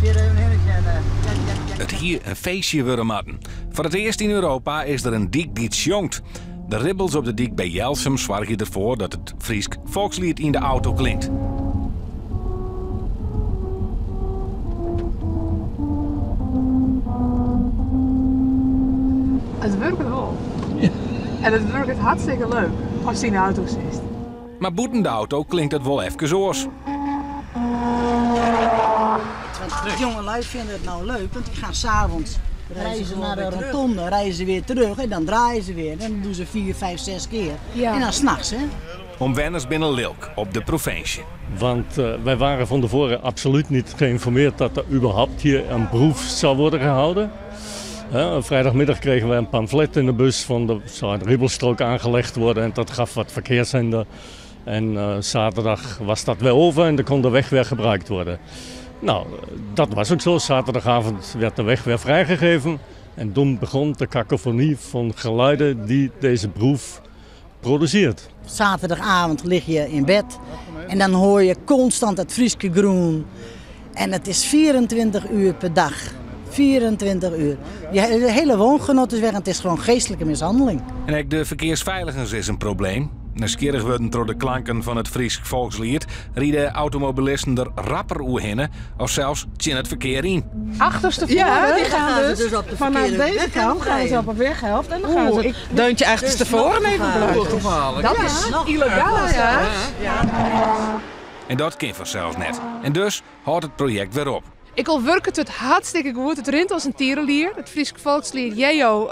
Fierder even hinne sjen. It hie in feestje wurde moatten. Foar it earst yn Europa is der in dyk dy't sjongt. De ribbels op de dyk by Jelsum soargje derfoar dat it Frysk folksliet yn de auto klinkt. It wurket wol. En it wurket hartstikke leuk ast yn de auto sitst. Mar bûten de auto klinkt it wol efkes oars. Want jongelui vinden het nou leuk, want die gaan 's avonds rijden ze naar de rotonde, rijden ze weer terug en dan draaien ze weer. En dan doen ze 4, 5, 6 keer. Ja. En dan 's nachts, hè. Omwenners binne lilk op de provinsje. Want wij waren van tevoren absoluut niet geïnformeerd dat er überhaupt hier een proef zou worden gehouden. Vrijdagmiddag kregen we een pamflet in de bus van er zou een ribbelstrook aangelegd worden en dat gaf wat verkeershinder. En zaterdag was dat weer over en dan kon de weg weer gebruikt worden. Nou, dat was ook zo. Zaterdagavond werd de weg weer vrijgegeven. En toen begon de kakofonie van geluiden die deze proef produceert. Zaterdagavond lig je in bed en dan hoor je constant het Fryske groen. En het is 24 uur per dag. 24 uur. Je hele woongenot is weg en het is gewoon geestelijke mishandeling. En ek de ferkearsfeiligens is in probleem. Nijsgjirrich wurden troch de klanken fan it Frysk folksliet ride automobilisten der rapper oerhinne of sels tsjin it ferkear yn. Achterstevoren. Ja, die gaan Gaan ze dus, dus op de vanuit verkeerde deze weg kant gaan ze rijden. op een weghelft en dan gaan Oeh, ze ik- deuntje achterstevoren even beluisteren. Dat is illegaal. Ja. En dat kin fansels net. En dus hâldt it projekt wer op. Ek al wurket it hartstikke goed. It rint as in tierelier. It Frysk folksliet hearre jo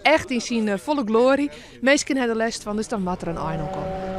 echt yn syn folle gloarje. Minsken hawwe der lêst fan, dus dan moat der in ein oan komme.